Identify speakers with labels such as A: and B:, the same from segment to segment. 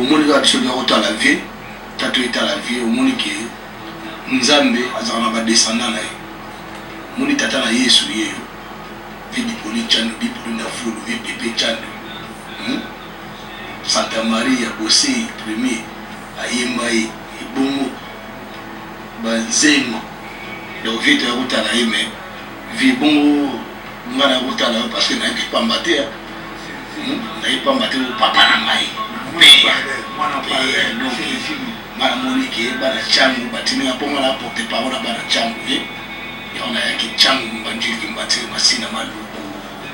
A: Omoni kaka biso toya kotala vie, ta toyetala vie, omoni ke Nzambe azalaka na ba descendants na ye. Omoni tata na Yesu ye yo, vieux Bipoli Tchando, Bipoli na Fulu, vieux Pepe Tchando, hum? Santa Maria Boseyi premier ayemba ye ebongo ba nzengo donc vieux toya kotala ye mais vieux bongo nga naya kotala yo parce que nayebi pamba te naye pamba te papa na ngai peya donc nga namoni ke bana Tshangu batindi nga mpo nga na porte parole ya bana Tshangu ye yango nayaki Tshangu Mbanjili Kimbanseke Masina Maluku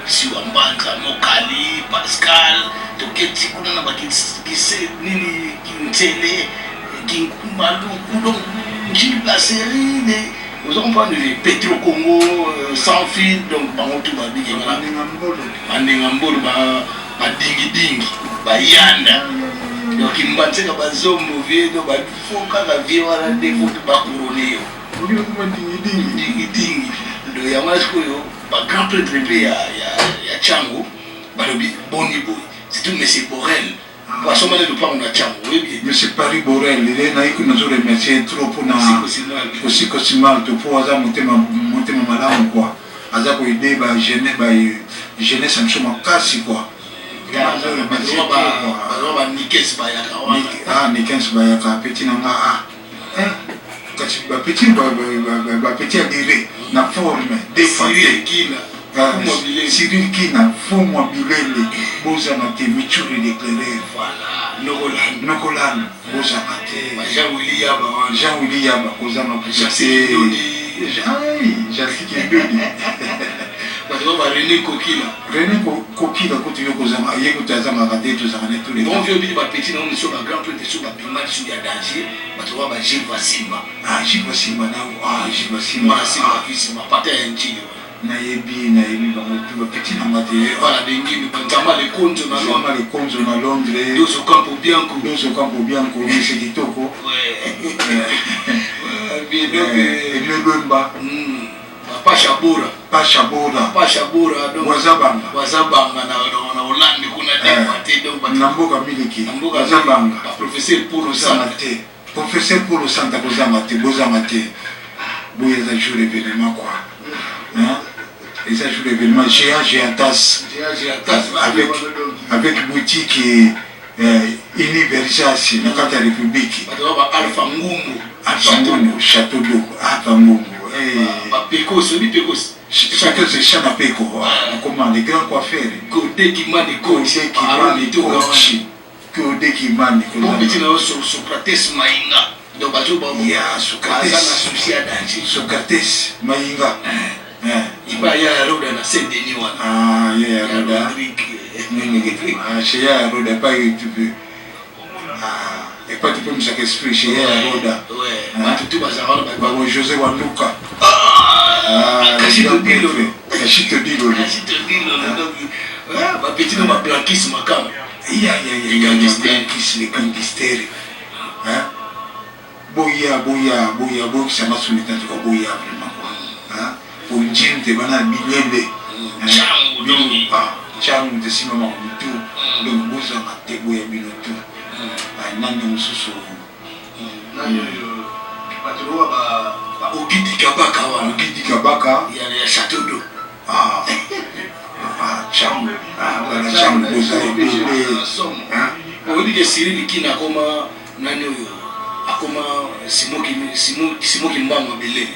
A: Siwa Mbanza Mokali Pascal toketi kuna na bakise nini Kinsele Maluku donc Njili Brasserie ozo comprendre Petro Congo sans fil donc bango tout babiki nga Mandenga Mbolo badingidingi bayanda donc Kimbanseka bazombo vie donc faut kaka vie wana nde faut bacouronner yo dingidingi. Donc yango wana sikoyo bagrand prêtre mpe ya Tshangu balobi boni boye, surtout monsieur Borel po asomba nde lopango na Tshangu, oyebi.
B: Monsieur Paris Borel, ele nayi kuna nazo remercier trop mpona Kosiko Simalto, mpo aza motema motema malamu quoi, aza koaider ba jeune ba jeunesse ya biso makasi quoi.
A: Banikes bayaka wana.
B: Ah, Nikens bayaka petit na nga, ah eh, kasi bapetit bapetit ya dire na forme deux fois
A: te.
B: Cyril Kina Fumwa Bilele, bozanga te. Michuri l'éclaireur, Nokolano, bozanga te.
A: Jean Willy Yaba wana.
B: Jean Willy Yaba, kozanga te. Jansi Kindodi.
A: Bato ba René Kokila.
B: René Kokila kutu yo kozanga ye kutu azangaka te, tozanga ne tous les
A: Bon vieux bidi bapetit na miso ba grand prêtre so babima lisu ya danger, bato ba Gilles Vasimba.
B: Ah, Gilles Vasimba na, ah, Gilles Vasimba.
A: Mwana Simba fils mapata ya Njili.
B: Nayebi bango tu bapetit na nga te.
A: Voilà, bengini Nzamba Lekonzo na
B: Nzamba Lekonzo na Londres.
A: Dozo Campo Bianco.
B: Dozo Campo Bianco, monsieur kitoko.
A: Bien donc
B: Aimé Lwemba.
A: Pasha Bora.
B: Pasha Bora.
A: Pasha Bora
B: donc Wazabanga.
A: Wazabanga na Hollande kuna te donc
B: na mboka miliki. Wazabanga.
A: Ba professeur Polo
B: Santa te. Professeur Polo Santa kozanga te, bozanga te. Boye eza jour événement quoi. Hein? Eza jour événement géant géantas. Avec boutique Universas na kati ya République.
A: Bato ba Alpha Ngumbu.
B: Alpha Ngumbu, Château d'eau, Alpha Ngumbu.
A: Ba Pekos, oyebi Pekos?
B: Pekos, Chana Peko, comment les grands coiffeurs.
A: Gode Kimani coach.
B: Gode Kimani coach. Gode Kimani.
A: Bon petit na yo Socrates Mainga. Donc bazo ba
B: ya Socrates.
A: Aza na souci ya danger.
B: Socrates Mainga.
A: Ipa ya Roda na Saint Denis wana.
B: Ah, ya Roda. Ah, chez ya Roda pas tu peux. Ah, et pas tu peux me esprit chez ya Roda.
A: Ouais. Bato tu bazala wana
B: ba José Wanduka.
A: Ah, Kashito Dilolo.
B: Kashito Dilolo.
A: Kashito Dilolo. Donc ba petit no ba blankis makambo.
B: Ya ya ya ya blankis les gangsters. Hein? Boya boya boya boyokisa masuni te, en tout cas boya vraiment quoi. Hein? Onjim te bana bilele. Tshangu te nsima makambo tu. Donc bozanga te, boya bino tu. Nani mosusu?
A: Nani oyo bato lokola ba Ogidi Kabaka wana.
B: Ogidi Kabaka
A: ya Château d'eau.
B: Ah, Tshangu, bana Tshangu boza ebele.
A: Oyebi ke Cyril Kina akoma nani oyo akoma Simo Kimbangu ya Bilele.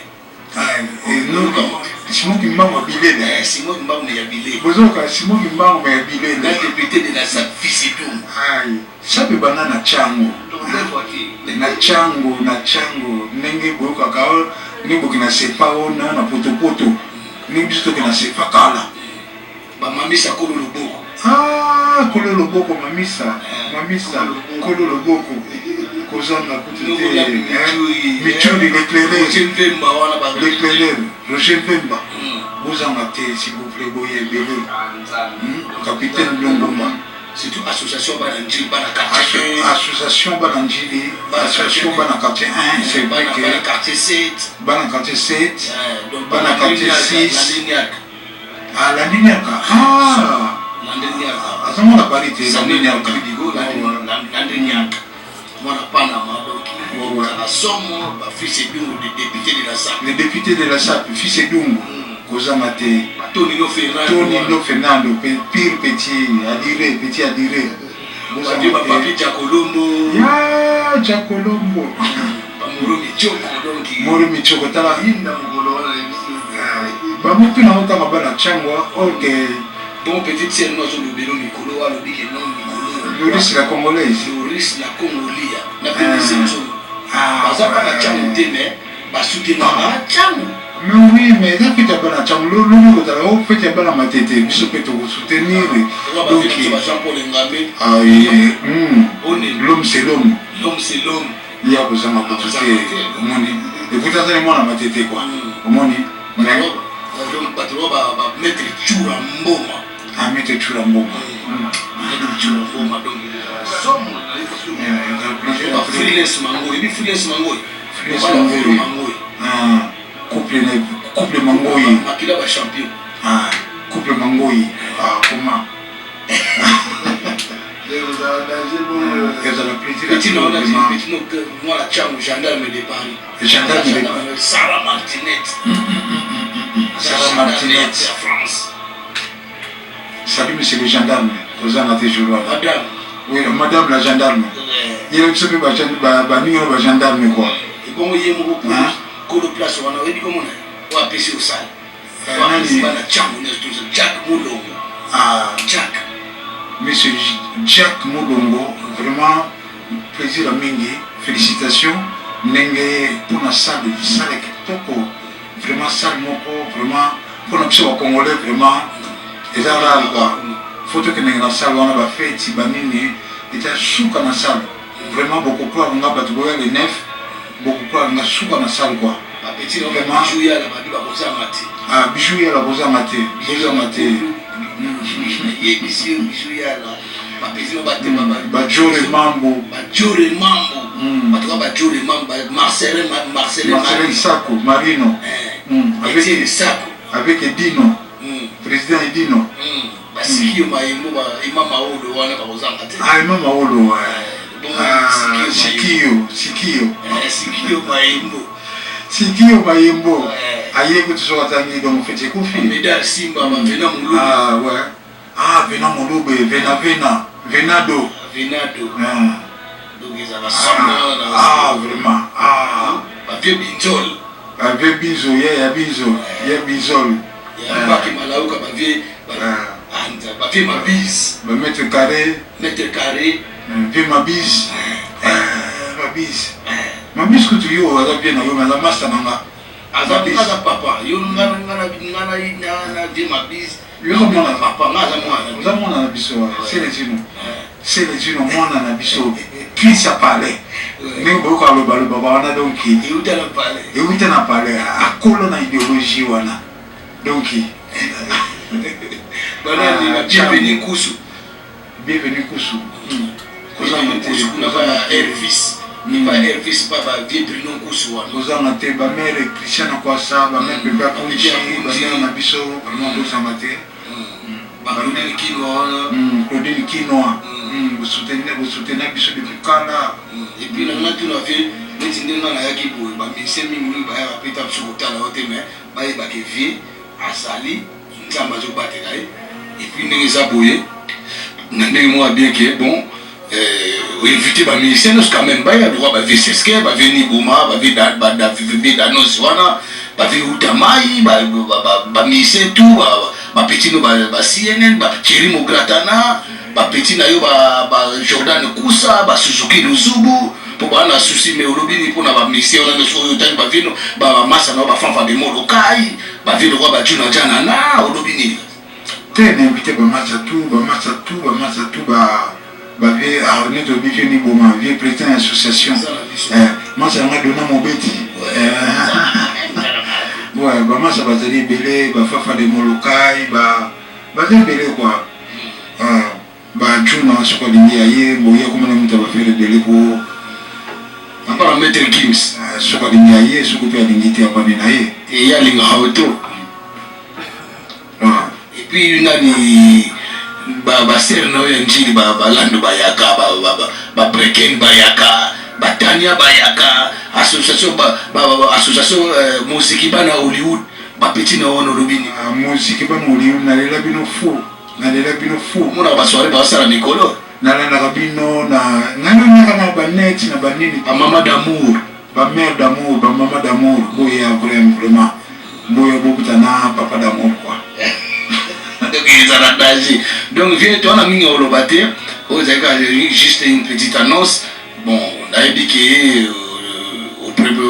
B: Simo Kimbangu ya Bilele.
A: Simo Kimbangu ya Bilele.
B: Bozoka Simo Kimbangu ya Bilele.
A: Na député de la ZAP Fils-Etumbu.
B: Ai, sape bana na Tshangu. Na Tshangu, na Tshangu ndenge boyokaka ndenge boke na sepa ona na potopoto ndenge biso toke na sepa kala.
A: Bamamisa kolo loboko.
B: Ah, kolo loboko mamisa, mamisa kolo loboko kozanga kutu te. Michuri l'éclaireur.
A: Roger Mpemba wana ba
B: l'éclaireur Roger Mpemba. Bozanga te, s'il vous plaît, boye ebele. Capitaine Longoma.
A: Surtout association bana Njili, bana quartier.
B: Association bana Njili, association bana quartier 1, c'est vrai que
A: bana quartier 7.
B: Bana quartier 7, bana quartier 6. Ah, Landiniaka. Ah.
A: Landiniaka.
B: Azonga na Paris te, Landiniaka.
A: Mikolo Landry Niaka mwana Panama, donc ezalaka somo. Bafils Edungu, le député de la SAP.
B: Le député de la SAP, fils Edungu, kozanga te.
A: Tonino Fernando.
B: Tonino Fernando, pire petit adire, petit adire.
A: Bapapi Jacolombo.
B: Ya Jacolombo.
A: Bamoro Michoko, donc.
B: Moro Michoko, tala.
A: Inda mokolo wana.
B: Bamotu na otanga bana Tshangu, ok.
A: Bon, petite sœur no azolobelo mikolo, alobi ke non, mikolo.
B: Loris la Congolaise.
A: Loris la Congolia na PDC Nzongo baza bana Tshangu te, mais basoutenaka Tshangu.
B: Mais oui, mais eza fête ya bana Tshangu. Lobi kozala o fête ya bana Matete, biso mpe tokosoutenir.
A: Donc Jean Paul Ngambe.
B: Ah, l'homme c'est l'homme.
A: L'homme c'est l'homme.
B: Ya kozanga kutu te, omoni, ekuti azali mwana Matete quoi, omoni.
A: Mais donc bato ba bamaître Tsura Mboma.
B: Ah, maître Tsura Mboma.
A: Maître Tsura Mboma, donc somo. Freelance Mangoy, oyebi Freelance Mangoy?
B: Freelance Mangoy.
A: Mangoy.
B: Couple, couple Mangoyi.
A: Makila bachampion.
B: Ah, couple Mangoyi. Ah, comment ezala plaisir.
A: Petit na wana, petit no mwana Tshangu, gendarme de Paris.
B: Gendarme de Paris.
A: Sarah Martinet.
B: Sarah Martinet
A: ya France.
B: Salut monsieur le gendarme, kozanga te jour wana.
A: Madame.
B: Oui, madame la gendarme, ye biso mpe baningi wana bagendarme quoi.
A: Ebongo ye moko kolo place wana, oyebi komona oyo apesi osala bana Tshangu nyonso, Jack Mulongo.
B: Ah.
A: Jack.
B: Monsieur Jack Mulongo, vraiment plaisir mingi, félicitations ndenge mpona salle, salle ya kitoko vraiment, salle moko vraiment mpona biso bacongolais vraiment eza rare quoi. Faut tokendenge na salle wana, bafeti banini eza suka na salle. Vraiment bokocroire nga, bato boya le 9, bokocroire nga, suka na salle quoi.
A: Bapeti na Bijou Yala, babi bakozanga te.
B: Ah, Bijou Yala, kozanga te, kozanga te.
A: Yebisi yo, Bijou Yala, bapeti no batema.
B: Bajore Mambo.
A: Bajore Mambo, bato ka bajore Mambo, Marcelin, Marcelin.
B: Marcelin Sako Marino.
A: Etienne Sako.
B: Avec Edino, président Edino.
A: Basikiyo Mayembo, Ema Maolo wana bakozanga te.
B: Ah, Ema Maolo, Sikiyo, Sikiyo.
A: Sikiyo Mayembo.
B: Sikiyo Mayembo aye kutu soki atangi, donc feti ekufi.
A: Medal Simba, bavena Molube.
B: Ah ouais, ah, Vena Molube, Vena, Vena, Venado.
A: Venado, donc ezala.
B: Ah, vraiment, ah.
A: Bavie Binzol.
B: Bavie Binzo, ye ya Binzo, ye Binzol.
A: Baki Malauka, bavie bavie Mabise.
B: Bamaître Carré.
A: Maître Carré.
B: Vie Mabise, Mabise, Mabise kutu yo aza bien na yo, mais aza master na nga.
A: Aza papa yo, nga na vie Mabise.
B: Yo oza mwana.
A: Papa, nga aza mwana.
B: Oza mwana na biso, Selezino, Selezino, mwana na biso, fils ya palais, ndenge boyoka alobaloba wana, donc.
A: Euta na palais.
B: Euta na palais, akolo na idéologie wana, donc.
A: Banani? Bienvenu Kusu.
B: Bienvenu Kusu.
A: Kusu kuna ba Elvis, ba Elvis, ba bavie Bruno Kusu wana.
B: Kozanga te bamare Christian Akwasa, bamare Pepe Akunji, bamare na biso, vraiment kozanga te.
A: Baclaudine Kinwa wana.
B: Claudine Kinwa, bosoutenir biso depuis kala.
A: Et puis na nga tuna vie, neti nde nga nayaki boye, bamusicien mingimingi bayaka mpe ta biso kotala yo te, mais bayebaka vie azali, Nzambe azobatela ye. Et puis ndenge eza boye, na ndenge moko ya bien ke bon, oinvite bamusicien nyonso quand même baya droit, bavie Seske, bavie Niboma, bavie Danos wana, bavie Uta Mai, bamusicien tout, bapeti no ba CNN, bathierry Mogratana, bapeti na yo ba Jordan Kusa, basuzuki Luzubu, mpo baa na susi. Me olobi nini mpona bamusicien wana nyonso oyo otangi, bavie no bamasa na yo, bafanfa de Molokai, bavie lokwa bajuna Janana, olobi nini?
B: Te, na invité bamasa tout, bamasa tout, bamasa tout, bavie neti obi vie Niboma, vie président ya association, masa yanga Dona Mobeti. Ouais, bamasa bazali ebele, bafafa de Molokai baza ebele quoi. Bajuna soki alingi aye boye, akomona moto ya bafere ebele po.
A: Apara Maître Gims.
B: Soki alingi aye, soki mpe alingi te, apani na ye.
A: Eye alingaka yo to. Et puis nani ba Basere na yo ya Ndjili ba Lando bayaka, ba Breken bayaka, ba Tania bayaka, association ba association Moziki bana Hollywood, ba petit na yo wana olobi nini?
B: Moziki bana Hollywood nalela bino fou, nalela bino fou.
A: Omonaka ba soiree bazosala mikolo?
B: Nalandaka bino na ngai nayaka na ba net na ba nini.
A: Ba mama d'amour.
B: Ba mère d'amour, ba mama d'amour boya vraiment boya bokuta na papa d'amour quoi.
A: Donc ezala danger. Donc vieux toi na mingi oloba te, oyo ezali kaka juste une petite annonce. Bon, nayebi ke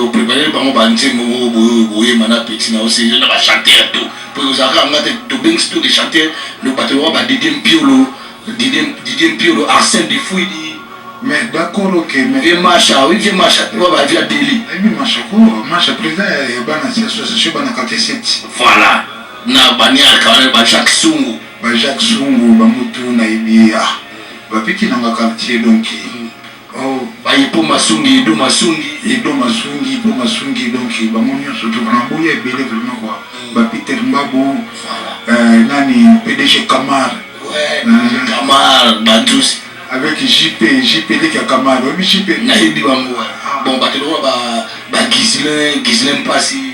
A: oprépare bango ba nzembo moko boye boyema na petit na osi na ba chanteur tout. Po ozalaka nga te tobengisi tous les chanteurs, donc bato lokola ba Didier Mpiolo, Didier Mpiolo, Arsène Difuidi.
B: Mais d'accord ok mais.
A: Vieux Masha oui vieux Masha toi ba vieux Deli.
B: Nayebi Masha ko Masha président ya bana association bana quartier 7.
A: Voilà na baniaka wana ba Jacques Sungu.
B: Ba Jacques Sungu ba mutu nayebi ah ba petit nanga quartier donc
A: oh. Ba Ipo Masungi Edo Masungi.
B: Edo Masungi Ipo Masungi donc bango nyonso tout vraiment boya ebele vraiment quoi. Ba Peter Mbabu. Voilà. Nani PDG Kamar.
A: Ouais PDG Kamar Bantus.
B: Avec JP, JP leki ya Kamar, oyebi JP?
A: Nayebi bango ouais. Bon bato lokola ba ba Ghislain, Ghislain Mpasi.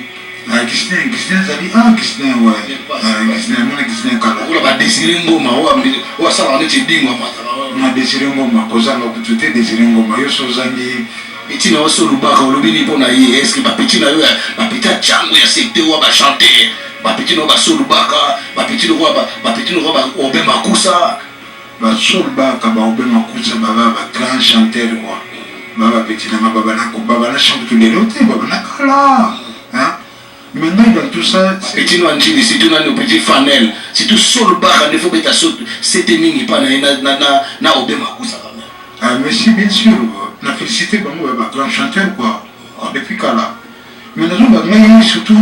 B: Ah Ghislain, Ghislain azali ah Ghislain ouais. Ah Ghislain, mona Ghislain kala.
A: Lokola ba Désiré Ngoma oyo oyo asalaka neti edingo amataka.
B: Na Désiré Ngoma kozanga kutu te Désiré Ngoma yo so ozangi
A: Petit na yo Solubaka olobi nini mpo na ye? Est-ce que ba petit na yo ya ba petit ya Tshangu ya secteur wa ba chanteur, ba petit na yo ba Solubaka, ba petit lokola ba ba petit lokola ba Aubin Makusa.
B: Ba Saul Baka ba Aubin Makusa baba ba grand chanteur quoi ba ba petit nanga baba na baba na chante tout lelo te baba na kala hein mais ngai dans tout ça
A: petit no Ndjili surtout nani petit Fanel surtout Saul Baka nde faut beta saut c'était mingi pa na ye na na na, na Aubin Makusa quand même.
B: Ah mais si bien sûr na félicité bango ba grand chanteur quoi ah, depuis kala mais nazo ba ngai surtout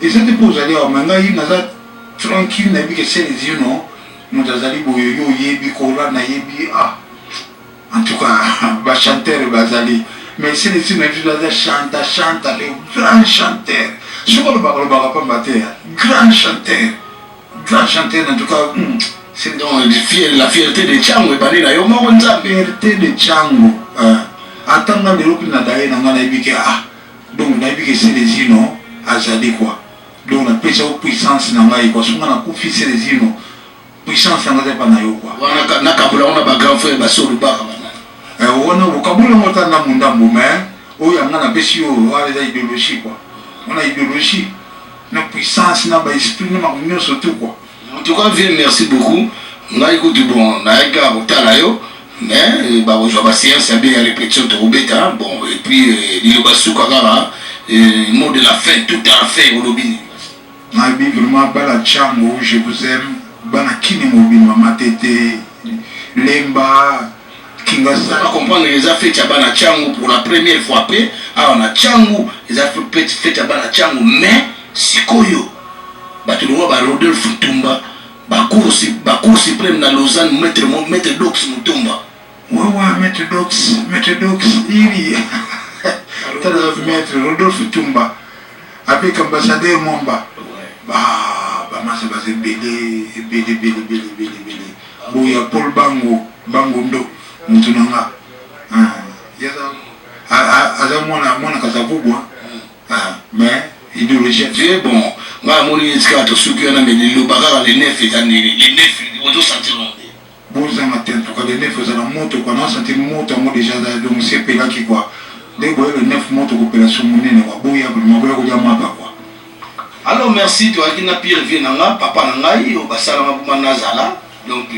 B: eza te po ozali awa mais ngai naza tranquille nayebi ke Celezino Moto azali boye yo oyebi kola nayebi ah en tout cas ba chanteur bazali mais celesi na biso aza chanta chanta le grand chanteur soki olobaka olobaka pamba te grand chanteur grand chanteur en tout cas
A: c'est donc la fierté de Tshangu ebandi na yo moko nzambe
B: fierté de Tshangu ata nga lelo mpe na daye na nga nayebi ke ah donc nayebi ke Celezino azali quoi. Donc na pesa yo puissance na ngai quoi soki nga na kufi Celezino puissance na ngai eza epa na yo quoi.
A: Wana na kabola ngo na ba grand frère ba solo baka ba nani.
B: Eh wana okabola ngo ata ndambu ndambu mais oyo ya nga na pesi yo wana eza ideologie quoi. Wana ideologie na puissance na ba esprit na makambo nionso tout quoi.
A: En tout cas vieux merci beaucoup ngai kutu bon nayaki kaka kotala yo mais bakozwa ba séance ya bien ya répétition tokobeta bon et puis liloba suka kaka mot de la fin tout à la fin olobi nini?
B: Nayebi vraiment bana tshangu je vous aime bana kini mobimba matete lemba kingasani.
A: Ba comprendre que eza fete ya bana tshangu pour la première fois pe awa na tshangu eza fete ya bana tshangu mais sikoyo Bato lokola ba Rodolphe Ntumba, ba cour ba cour supreme na Lausanne maitre maitre Dox Mutomba.
B: Ouais ouais maitre Dox, maitre Dox ili tala maitre Rodolphe Ntumba avec ambassadeur Mwamba. Ba ba masa baza ebele ebele ebele ebele ebele ebele. Boya Paul Bango Bango ndo mutu na nga. Ah, yaza aza mwana mwana Kasavubu. Ah mais
A: ideologie ya bon nga namoni neti kaka tosuki wana mais liloba kaka le 9 eza ndenge le 9 ozo sentir yango nde
B: bozanga te en tout cas le 9 eza na moto quoi na sentir moto yango déjà eza donc sepelaki quoi nde boye le 9 moto kopela so monene quoi boya vraiment boya kolia mapa quoi.
A: Alors merci toyaki na pire vie na nga papa na ngai oyo basalanga mpoma nazala donc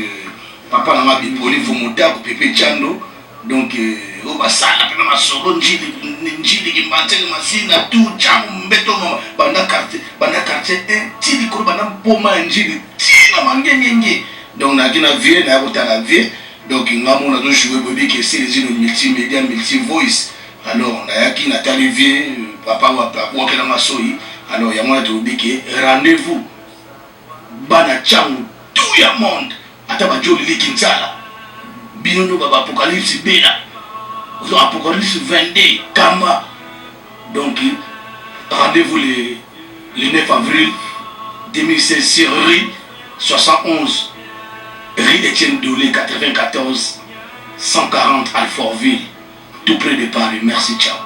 A: papa na nga bipoli vumutaku pepe chando. Donc oyo basala pena masolo njili njili kimbanseke masina tout tshangu mbeto mama banda quartier banda quartier 1 ti likolo banda mpoma ya njili ti na mangengenge donc nayaki na vieux naya kotala vieux donc nga moko nazo jouer boyebi ke Celezino multimedia multi voice alors nayaki natali vieux papa abwakela nga soyi alors yango wana tolobi ke rendez-vous bana tshangu tout ya monde Ata ba djo lili kinsala bino nde ba apocalypse bela ozo apocalypse 22 kamba donc rendez-vous le, le 9 avril 2016 sur rue 71. Rue Etienne Dolé 94 140 Alfortville, tout près de Paris. Merci, ciao.